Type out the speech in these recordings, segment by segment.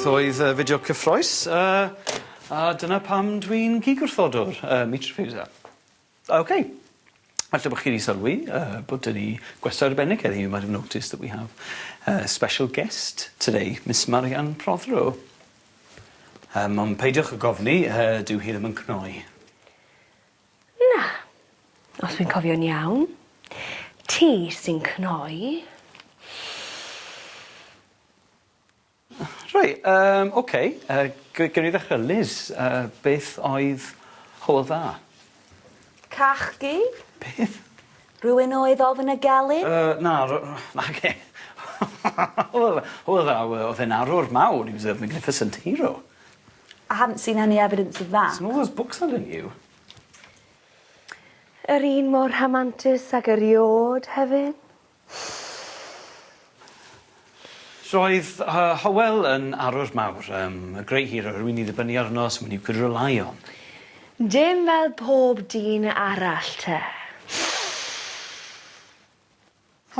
Beth oedd yy fideo cyffrous yy a dyna pam dwi'n gig-wrthodwr yy meat refuser. Ok. Falle bo' chi 'di sylwi yy bod 'dyn ni gwestai arbennig heddi you might have noticed that we have a special guest today Miss Marian Prothero. Yym ond peidiwch ag ofni yy dyw hi ddim yn cnoi. Na. Os fi'n cofio'n iawn, ti sy'n cnoi. Reit yym oce yy ge- gewn ni ddechre. Liz yy beth oedd Hywel Dda? Cachgi. Beth? Rhywun oedd ofn y gelyn? Yy na ro- nage. Hywel Hywel Dda o'dd e'n arwr mawr he was a magnificent hero. I haven't seen any evidence of that. It's in all those books I lent you. Yr un mor rhamantus ag eriôd hefyd. Roedd yy Hywel yn arwr mawr yym a great hero rhywun i ddibynnu arno someone you could rely on. Dim fel pob dyn arall te.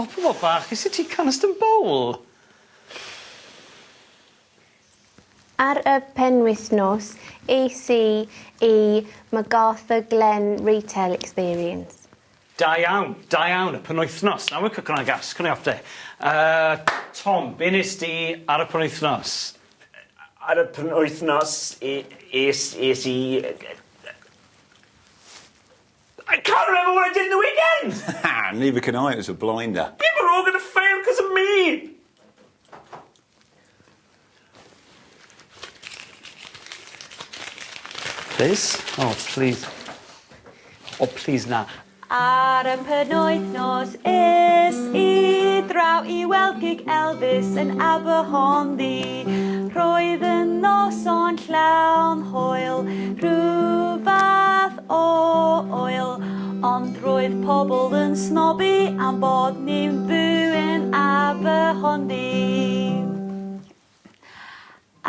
O pobol bach is it tea Canaston Bowl? Ar y penwythnos es i i Macarthur Glen Retail Experience. Da iawn, da iawn, y penwythnos. Now we're cooking on gas, cwn i off de. Yy, Tom, be nes di ar y penwythnos? Ar y penwythnos e- es es i I can't remember what I did in the weekend! Neither can I, it was a blinder. People are all gonna fail 'cause of me! Liz? Oh plîs. O plîs na. Ar y penwythnos es i draw i weld gig Elvis yn Aberhonddu. Roedd y noson llawn hwyl, rhyw fath o oel, ond roedd pobl yn snobi am bod ni'n byw yn Aberhonddu.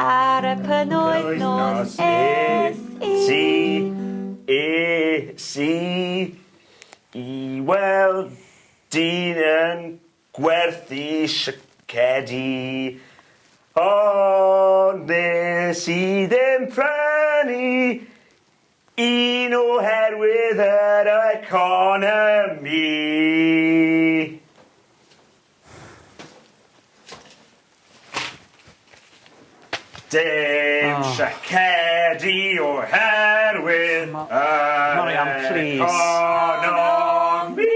Ar y penwythnos es i. Es i i weld dyn yn gwerthu siacedi ond nes i ddim prynu un oherwydd yr economi. Dim oh. siacedi oherwydd Ma yr Marian, please. economi.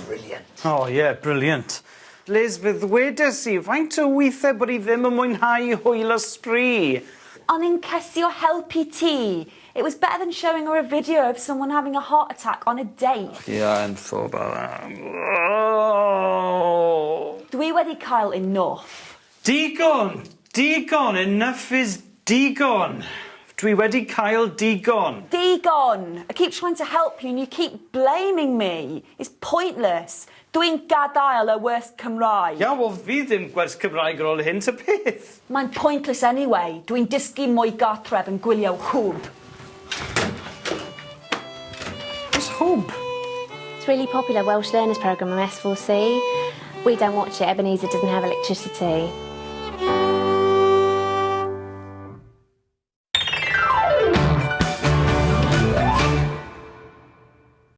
Brilliant. Oh yeah, brilliant. Liz, fe ddwedes i faint o withe bod i ddim yn mwynhau hwyl a sbri. O'n i'n cesio helpu ti. It was better than showing her a video of someone having a heart attack on a date. Yeah, I hadn't thought about that. Oh! Dwi wedi cael enough. Digon! Digon! Enough is digon! Dwi wedi cael digon. Digon! I keep trying to help you and you keep blaming me. It's pointless. Dwi'n gadael y wers Cymraeg. Ia, wel fydd ddim gwers Cymraeg ar ôl hyn ta beth. Mae'n pointless anyway, dwi'n dysgu mwy gartref yn gwylio Hwb. What's Hwb? It's really popular Welsh learners programme on S4C. We don't watch it, Ebenezer doesn't have electricity.